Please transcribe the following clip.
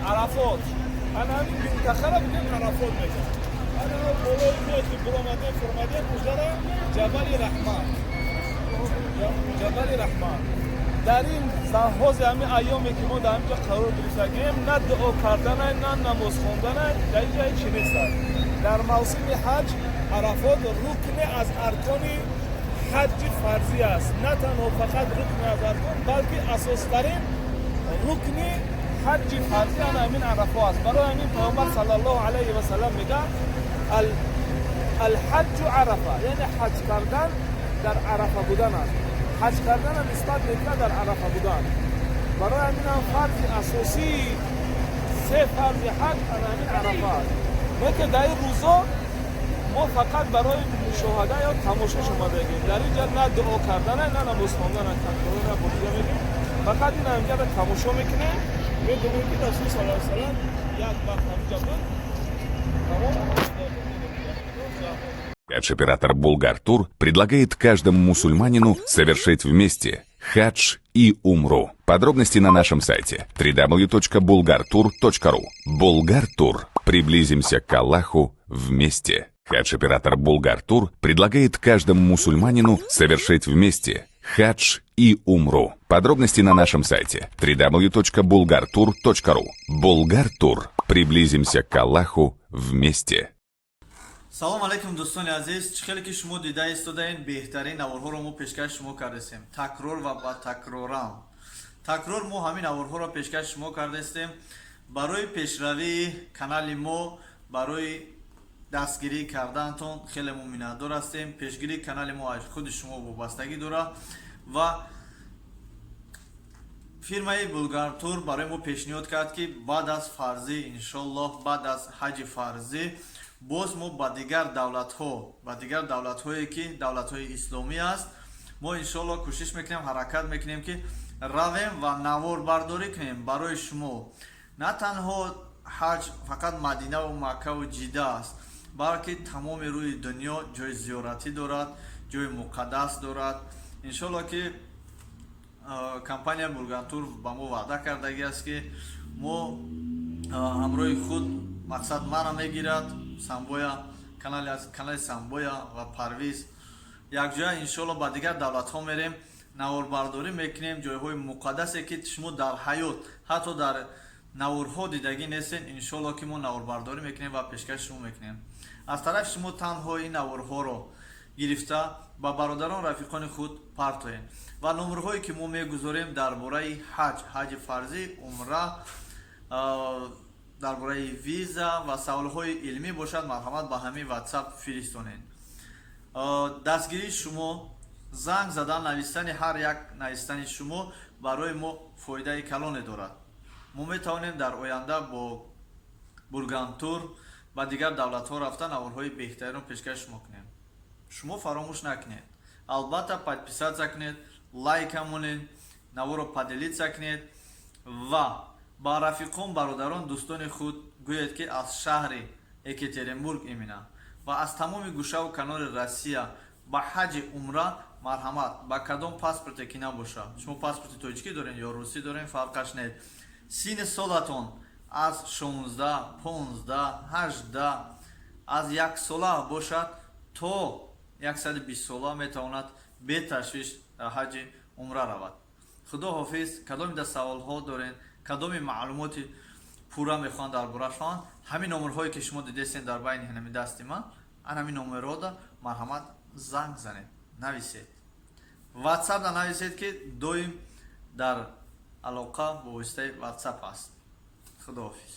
Арафот. Ана ҳамин минтақара бигем, Арафот мегӯянд. Ана болои ки буромадем, фуромадем, ужара Ҷабали Раҳмат, Ҷабали Раҳмат. Дар ин ҳози ҳамин айёме, ки мо дар ҳаминҷо қарор гирифтагем, на дуо карданай, на намоз хонданай, дар инҷа ҳеҷ чи нест. Дар мавсими ҳаҷ Арафот рукне аз аркони ҳаҷҷи фарзӣ аст. На танҳо фақат рукне аз аркон, балки асостарин рукни ҳаҷҷи фарзӣ ана ҳамин Арафо аст. Барои ҳамин Паёмбар саллаллоҳу алайҳи васалам мегӯяд: «Алҳаҷҷу Арафа», яъне ҳаҷ кардан дар Арафа будан аст. Ҳаҷ кардана нисбат мекунад дар Арафа будан. Барои ҳамин ҳам фарзи асосии се фарзи ҳаҷ ана ҳамин Арафа аст. Лекин дар ин рӯзо мо фақат барои мушоҳада ё тамошош омадагем. Дар инҷа на дуо кардана, на намоз хондана, на бурида мегем. Фақат ин ҳаминҷара тамошо мекунем. Медонем, ки Расул саллаллоҳу алайҳи васаллам як вақт ҳаминҷа буд. Тамом. Хадж-оператор «Булгар-Тур» предлагает каждому мусульманину совершить вместе хадж и умру. Подробности на нашем сайте www.bulgartour.ru. «Булгар-Тур». Приблизимся к Аллаху вместе. Хадж-оператор «Булгар-Тур» предлагает каждому мусульманину совершить вместе хадж и умру. Подробности на нашем сайте www.bulgartour.ru. «Булгар-Тур». Приблизимся к Аллаху вместе. Салом алейкум, дӯстони азиз! Чӣ хеле ки шумо дида истодаен, беҳтарин наворҳоро мо пешкаши шумо кардастем. Такрор ва ба такрорам такрор мо ҳамин наворҳоро пешкаши шумо кардастем. Барои пешравии канали мо, барои дастгирӣ кардаантон хеле мо миннатдор ҳастем. Пешгирии канали мо аз худи шумо вобастагӣ дорад ва фирмаи Булгартур барои мо пешниҳод кард, ки баъд аз фарзӣ, иншоллоҳ, баъд аз ҳаҷи фарзӣ боз мо ба дигар давлатҳо, ба дигар давлатҳое, ки давлатҳои исломӣ аст, мо иншоллоҳ кӯшиш мекунем, ҳаракат мекунем, ки равем ва наворбардорӣ кунем барои шумо. На танҳо ҳаҷ фақат Мадинаву Маккаву Ҷида аст, балки тамоми рӯи дунё ҷои зиёратӣ дорад, ҷои муқаддас дорад. Иншоллоҳ, ки компания Булгартур ба мо ваъда кардагӣ аст, ки мо ҳамроҳи худ, мақсад мара мегирад, Самбоя, канали Самбоя ва Парвиз, якҷоя иншолло ба дигар давлатҳо мерем, наворбардорӣ мекунем. Ҷойҳои муқаддасе, ки шумо дар ҳаёт ҳатто дар наворҳо дидагӣ нестен, иншолло, ки мо наворбардорӣ мекунем ва пешкаши шумо мекунем. Аз тарафи шумо танҳо ин наворҳоро гирифта, ба бародарон, рафиқони худ партоем ва номерҳое, ки мо мегузорем дар бораи ҳаҷ, ҳаҷи фарзӣ, умра, дар бораи виза ва саволҳои илмӣ бошад, марҳамат, ба ҳамин Ватсап фиристонед. Дастгирии шумо, занг задан, навистани, ҳар як навистани шумо барои мо фоидаи калоне дорад. Мо метавонем дар оянда бо Бургантур ба дигар давлатҳо рафта, наворҳои беҳтаринро пешкаши шумо кунем. Шумо фаромӯш накунед, албатта, подписаться кунед, лайка монед, наворро поделиться кунед ва ба рафиқон, бародарон, дӯстони худ гӯед, ки аз шаҳри Екатеринбург имина ва аз тамоми гӯшаву канори Россия ба ҳаҷи умра марҳамат, ба кадом паспорте ки набошад, шумо паспорти тоҷикӣ дорем ё русӣ дорем, фарқаш нест, синни солатон аз 16, 15, 18, аз яксола бошад то 120 сола метавонад беташвиш дар ҳаҷи умра равад. Худо ҳофиз. Кадоме да саволҳо дорен, кадоми маълумоти пурра мехоҳанд дар борааш фаҳманд, ҳамин номерҳое, ки шумо дидестен дар байни ҳанами дасти ман, ан ҳамин номерҳода марҳамат, занг занед, нависед, Ватсап да нависед, ки доим дар алоқа бо воситаи Ватсап аст. Худоҳофиз.